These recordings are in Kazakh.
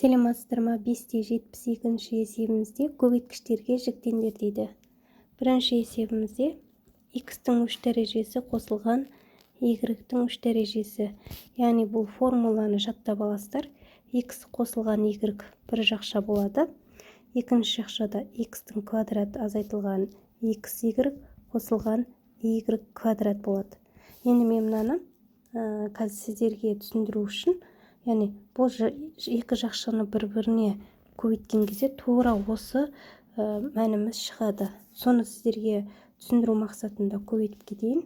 Сәлеметсіздер ме? 5-72 есебімізде көбейткіштерге жіктеңдер дейді. Бірінші есебімізде x-тің 3 дәрежесі қосылған y-тің 3 дәрежесі. Яғни бұл формуланы жаттап аласыздар. X қосылған y бір жақша болады. Екінші жақшада x-тің квадраты азайтылған xy қосылған y квадрат болады. Енді мен мынаны қазір сіздерге түсіндіру үшін, яғни бұл екі жақшаны бір-біріне көбейткен кезде тура осы мәніміз шығады. Соны сіздерге түсіндіру мақсатында көбейтіп кетейін.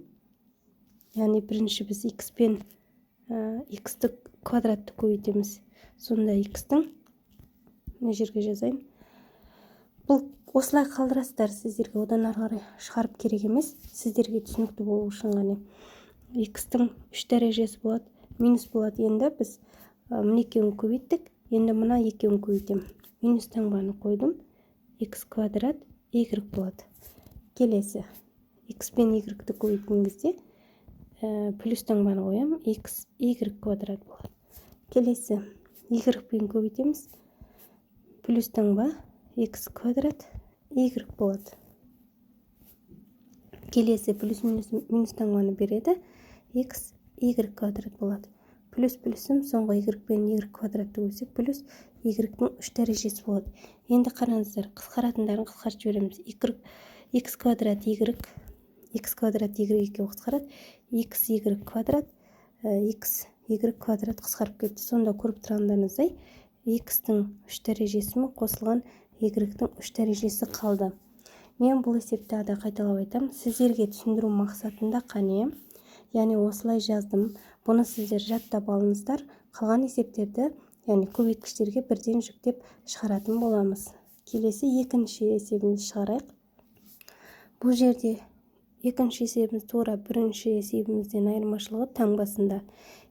Яғни бірінші біз x пен x-ті квадратты көбейтеміз. Сонда x-тің мына жерге жазайын. Бұл осылай қалдырасыздар, сіздерге одан ары қарай шығарып керек емес, сіздерге түсінікті болу үшін ғана. X-тің 3 дәрежесі болады, минус болады. Енді біз мына екеуін көбейттік, енді мына екеуін көбейтемін. Минус таңбаны қойдым, x квадрат y болады. Келесі x пен y-ті көбейткен кезде плюс таңбаны қоямын, x y квадрат болады. Келесі y пен көбейтеміз, плюс таңба x квадрат y болады. Келесі плюс минус минус таңбаны береді, x y квадрат болады. Плюс плюсім соңғы y пен y квадратты бөлсек, плюс y-тің 3 дәрежесі болады. Енді қараңыздар, қысқаратындарын қысқартып жібереміз. X квадрат y, x квадрат y екеуі қысқарады, x y квадрат, x y квадрат қысқарып кетті. Сонда көріп тұрғандарыңыздай, x-тің 3 дәрежесі мен қосылған y-тің 3 дәрежесі қалды. Мен бұл есепті да қайталап айтамын, сіздерге түсіндіру мақсатында қане. Яғни осылай жаздым. Бұны сіздер жаттап алыңыздар. Қалған есептерді, яғни көбейткіштерге бірден жүктеп шығаратын боламыз. Келесі екінші есебімізді шығарайық. Бұл жерде екінші есебіміз тура бірінші есебімізден айырмашылығы таңбасында.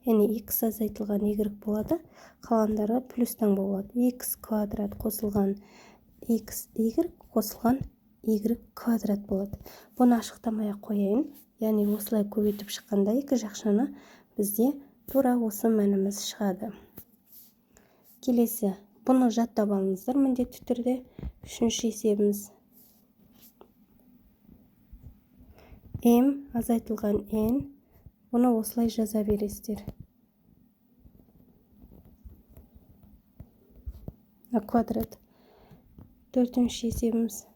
Яғни x азайтылған y болады, қалғандары плюс таңба болады. X квадрат қосылған x y қосылған y квадрат болады. Бұны ашықтамай-ақ қояйын. Яғни осылай көбейтіп шыққанда екі жақшаны бізде тура осы мәніміз шығады. Келесі, бұны жаттап алыңыздар міндетті түрде. Үшінші есебіміз m азайтылған n. Бұны осылай жаза бересіздер. А квадрат. Төртінші есебіміз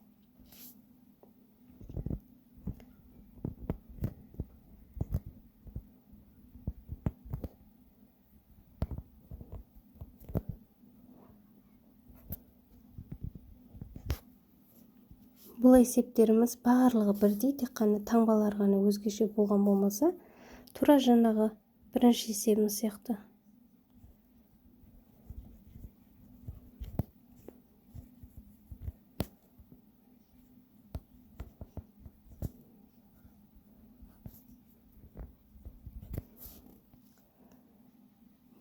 бұл есептеріміз барлығы бірдей, тек қана таңбалар ғана өзгеше болған болмаса, тура жаңағы бірінші есебіміз сияқты.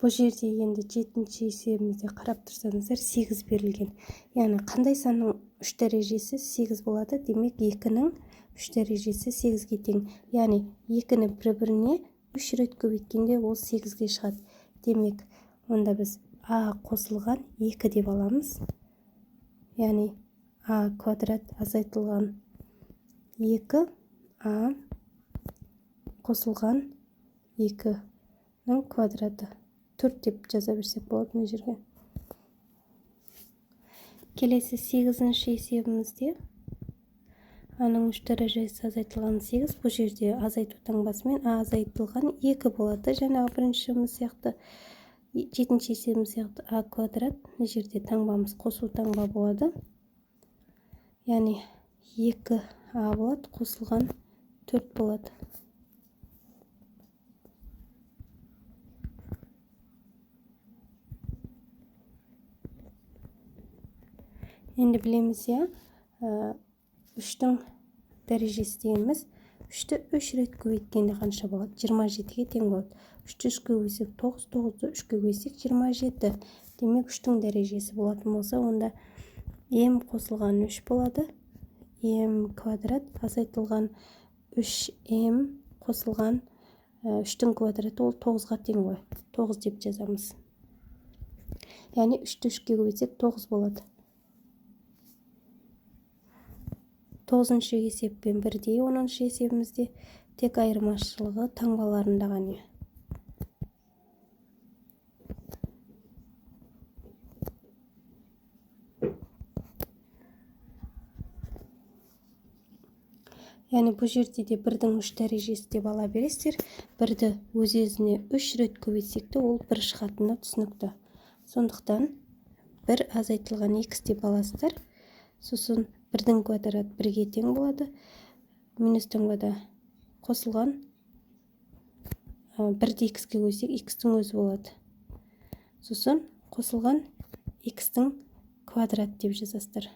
Бұл жерде енді жетінші есебімізде қарап тұрсаңыздар 8 берілген. Яғни қандай санның 3 дәрежесі 8 болады, демек 2-нің 3 дәрежесі 8-ге тең. Яғни 2-ні бір-біріне 3 рет көбейткенде ол 8-ге шығады. Демек онда біз а қосылған 2 деп аламыз. Яғни а квадрат азайтылған 2 а қосылған 2-нің квадраты 4 деп жаза берсек болады мына жерге. Келесі 8-ші есебімізде а-ның 3 дәрежесі азайтылған 8, бұл жерде азайту таңбасымен а азайтылған 2 болады. Жаңағы біріншіміз сияқты, жетінші есебіміз сияқты а квадрат, мына жерде таңбамыз қосу таңба болады. Яғни 2 а болады, қосылған 4 болады. Енді білеміз, иә, 3-тің дәрежесі дегеніміз 3-ті 3 рет көбейткенде қанша болады? 27-ге тең болады. 3-ті 3-ке көбейтсек 9, 9-ды 3-ке көбейтсек 27. Демек 3-тің дәрежесі болатын болса, онда m қосылған 3 болады. M квадрат азайтылған 3m қосылған 3-тің квадраты ол 9-ға тең ғой. 9 деп жазамыз. Яғни 3-ті 3-ке көбейтсек 9 болады. 9-шы есеппен бірдей 10-шы есебімізде, тек айырмашылығы таңбаларында ғана. Яғни бұл жерде де 1-дің 3 дәрежесі деп ала бересіздер. 1-ді өз-өзіне 3 рет көбейтсек те ол 1 шығатыны түсінікті. Сондықтан 1 азайтылған х деп аласыздар. Сосын 1-дің квадраты 1-ге тең болады. Минус таңбада қосылған 1-ді х-ке көбейтсек х-тің өзі болады. Сосын қосылған х-тің квадраты деп жазасыздар.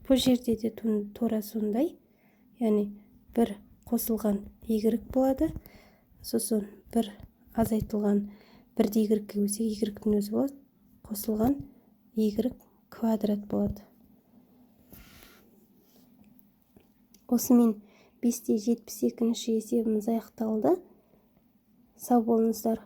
Бұл жерде де тура сондай, яғни 1 қосылған y болады, сосын 1 азайтылған 1-ді y-ге көбейтсек y-тің өзі болады, қосылған y квадрат болады. Осымен 5-те 72-ші есебіміз аяқталды. Сау болыңыздар.